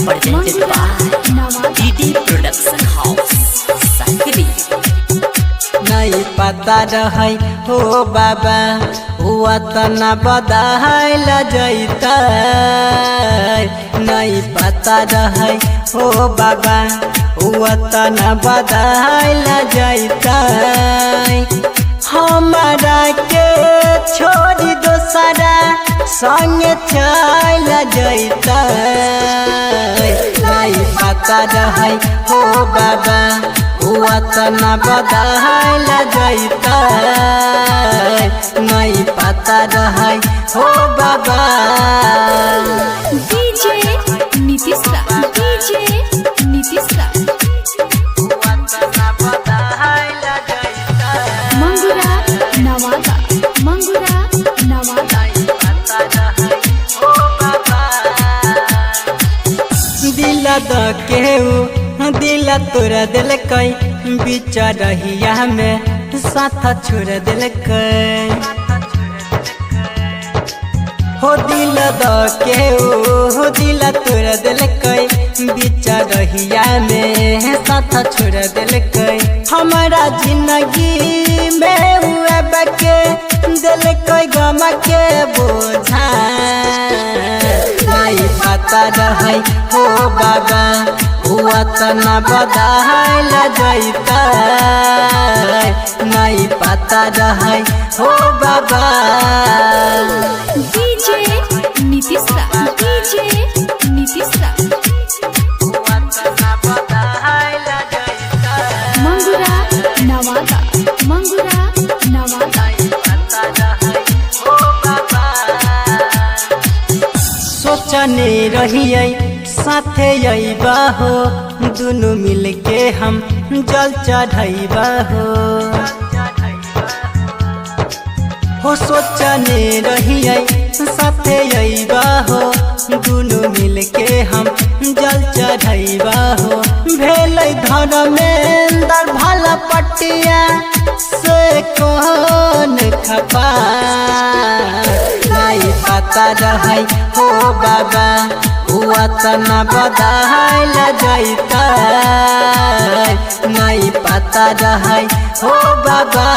Presented Mangura by Nawada. DD Production House, Sakri. नहीं पता रहै हो बाबा वतना बदायल जैतै। नहीं पता रहै हो बाबा वतना बदायल जैतै। हमारा के छोड़ी दोसरा संग चल जैतै। नहीं पता रहै हो बाबा वतना बदायल जैतै। नहीं पता रहै हो बाबा। DJ Nitish Raj, DJ Nitish Raj. वतना बदायल जैतै। Mangura Nawada, Mangura Nawada. दिल द केहू दिल तोड़ दिलकै, बीच रहिया में साथ छोड़ दिलकै। हो दिल द केहू दिल तोड़ दिलकै, बीच रहिया में साथ छोड़ दिलकै। हमारा जिंदगी में हुए के दिलकै गम के बोझा। नहीं पता रहै हो बाबा वतना बदायल जैतै। नहीं पता रहै हो बाबा। DJ Nitish Raj, DJ Nitish Raj. वतना बदायल जैतै। Mangura Nawada, Mangura Nawada. सोचने रहियै साथे अइबा हो, दुनु मिलके हम जल चढ़ैबा हो। हो सोचने रहियै साथे अइबा हो, दुनु मिलके हम जल चढ़ैबा हो। भेलै धर्मेंद्र भला पटिया से कौन खपा। नहीं पता रहै हो बाबा वतना बदायल जैतै। नहीं पता रहै हो बाबा।